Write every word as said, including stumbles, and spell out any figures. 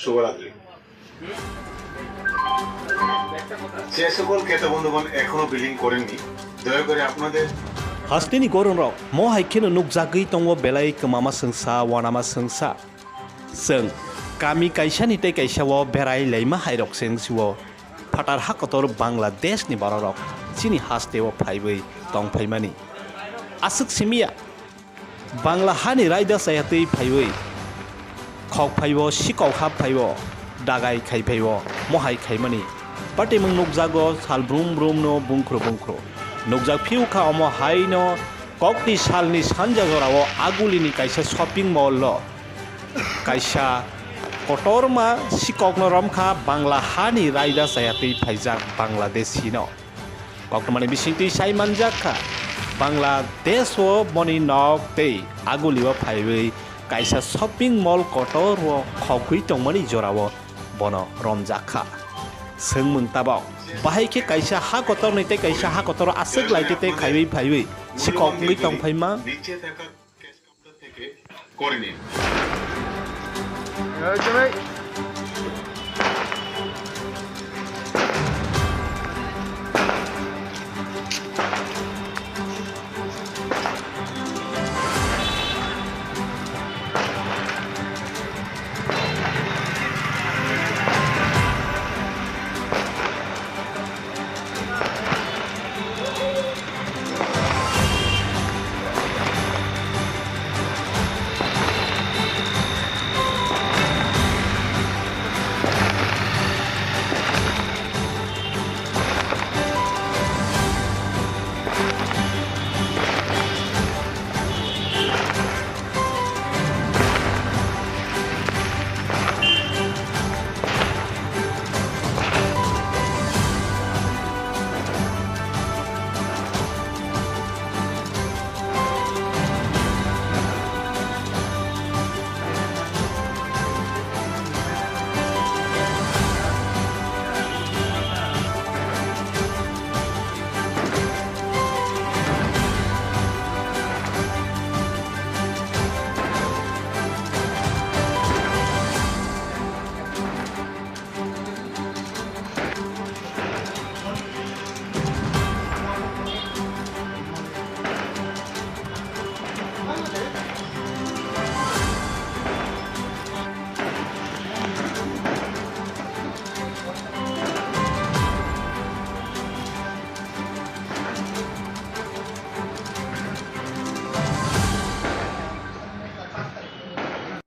শুভরাত্রি। যে সকল ক্রেতা বন্ধুগণ এখনো বিলিং করেননি, দয়া করে আপনাদের Hasteni goron rok mo hai kheno nukjagwi tongo belai kwmama swngsa, wanama swngsa. Chwng kami kaisani tei kaisa o berai laima hai rok se wngsi o phatar ha kotor Bangladesh ni borok rok chini haste o phaiwi tong phaimani. Aswk simi ya. Bangla hani raida chaya twi phaiwi, khok phaibo, sikok hap phaibo, dagai khai phaibo, mohai khaimani. Patimung nukjago sal brum brum no bungkhru bungkhru. Nukjak phiu kha omo hai no kokni salni sanja jorao Agulini kaisa shopping mall lo kaisa kotorma sikokno romkha Bangla hani raida chaya twi phaijak Bangladeshi no. Koktwmani bisingtwi sai manjak kha, Bangladesh o boni nok tei Aguli o phaiwi kaisa shopping mall kotor o khogwi tongmani jorao bono romjak kha. Swngmung tabok, bahai khe kaisa ha kotorni tei kaisa ha kotor aswk laiti tei khaiwi phaiwi sikok wngwi tong phaima. করে নিন।